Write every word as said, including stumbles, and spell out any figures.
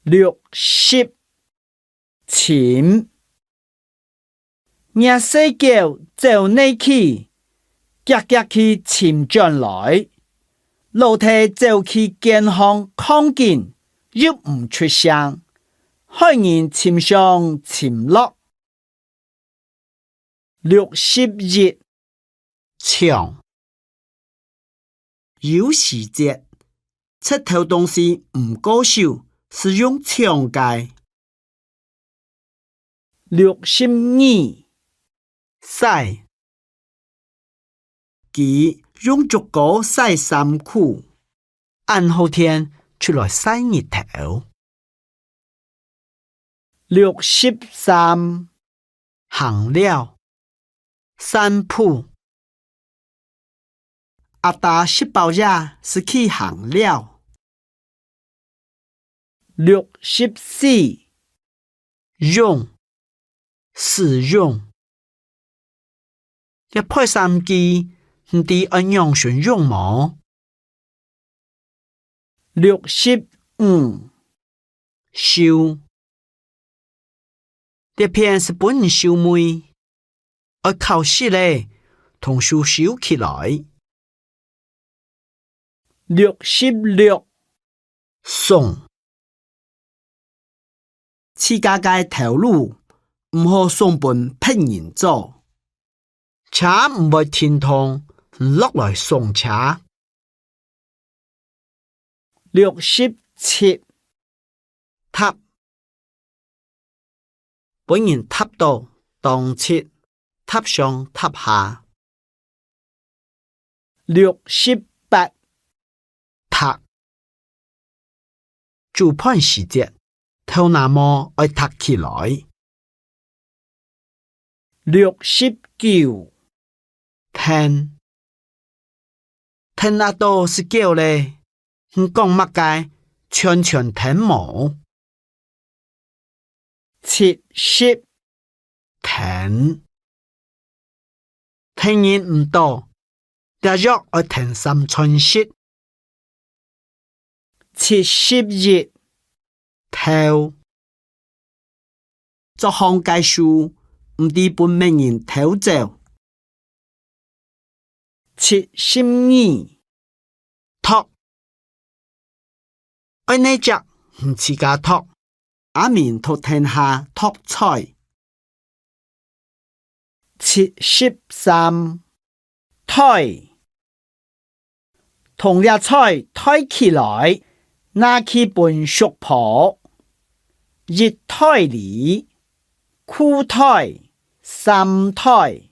六十，尋。若細狗走哪去，遽遽去尋轉來。老弟走去間房囥緊，又毋出聲，害人尋上尋落。 六十一，搶。有時節，賊偷東西毋過手，係用搶个。六十二，曬。佢用竹篙曬衫褲。 恁好天，出來曬日頭。六十三，行尞，散步。阿爹食飽夜，就去行尞。六十四， 用，使用。這批衫具，你知愛仰般用無？六十五，繡。這片係分你繡尾，愛烤熟咧，同手收起來。六十六， 送。自家个頭路，毋好送分別人做。車毋會停動，你落來送車。六十七， 踏。分人踏到，當值，踏上踏下。六十八，䌈。煮飯時節，頭那毛愛䌈起來。 六十九，𢯭。𢯭啊到係狗咧，你講麼个，全全𢯭無？七十，𢯭。𢯭人毋多，這藥愛𢯭三餐食。 七十一，偷。著項个書，毋知分麼人偷走。七十二，擇。愛哪隻，你自家擇。 阿明在田下擇菜。七十三，袋。同這菜袋起來，拿去分叔婆。一袋梨，褲袋，衫袋，